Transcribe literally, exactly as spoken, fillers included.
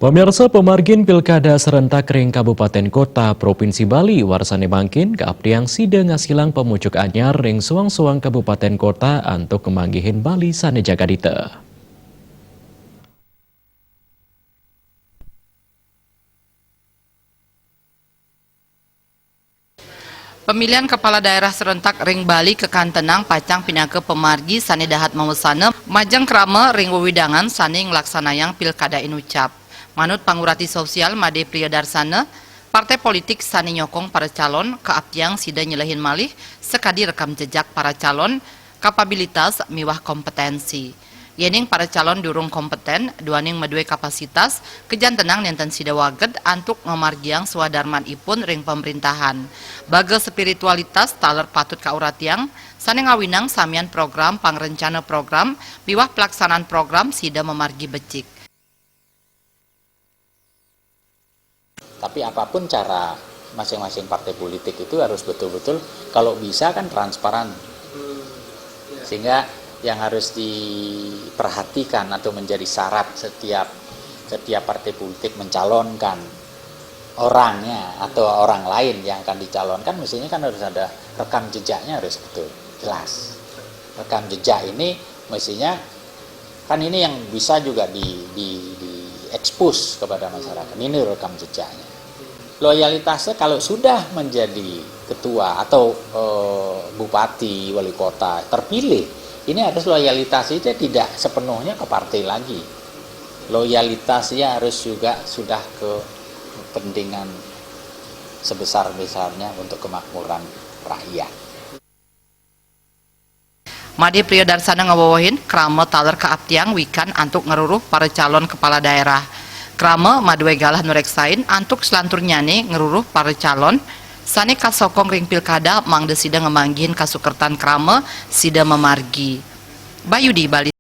Pemirsa, pemargin pilkada serentak ring Kabupaten Kota Provinsi Bali warsane mangkin kaaptiang sida ngasilang pamucuk anyar ring suang-suang kabupaten kota antuk ngamanggihin Bali sane jagadita. Pemilihan kepala daerah serentak ring Bali kakantenang pacang pinaka pamargi sane dahat mawesana majeng krama ring wewidangan sane nglaksanayang pilkada inucap. Manut pangurati sosial Made Priyadarsana, partai politik sane nyokong para calon kaaptiang sida nyelehin malih sakadi rekam jejak para calon, kapabilitas miwah kompetensi. Yening para calon durung kompeten, duaning madue kapasitas, kajantenang nenten sida waged antuk ngamargiang swadarmanipun ring pamerintahan. Baga spiritualitas taler patut kauratiang, sane ngawinang samian program pangrencana program miwah pelaksanaan program sida mamargi becik. Tapi apapun cara masing-masing partai politik itu harus betul-betul, kalau bisa kan, transparan. Sehingga yang harus diperhatikan atau menjadi syarat setiap setiap partai politik mencalonkan orangnya atau orang lain yang akan dicalonkan, mestinya kan harus ada rekam jejaknya, harus betul, jelas. Rekam jejak ini mestinya kan ini yang bisa juga di, di, di expose kepada masyarakat. Ini rekam jejaknya. Loyalitasnya kalau sudah menjadi ketua atau eh, bupati, wali kota terpilih, ini harus loyalitas itu tidak sepenuhnya ke partai lagi. Loyalitasnya harus juga sudah ke kepentingan sebesar-besarnya untuk kemakmuran rakyat. Made Priyadarsana ngawewehin, krama taler kaaptiang wikan antuk ngruruh para calon kepala daerah. Krama madue galah nureksain antuk selanturnyane ngruruh para calon sane kasokong ring pilkada mangda sida ngamanggihin kasukertan krama sida mamargi. Bayudi Bali.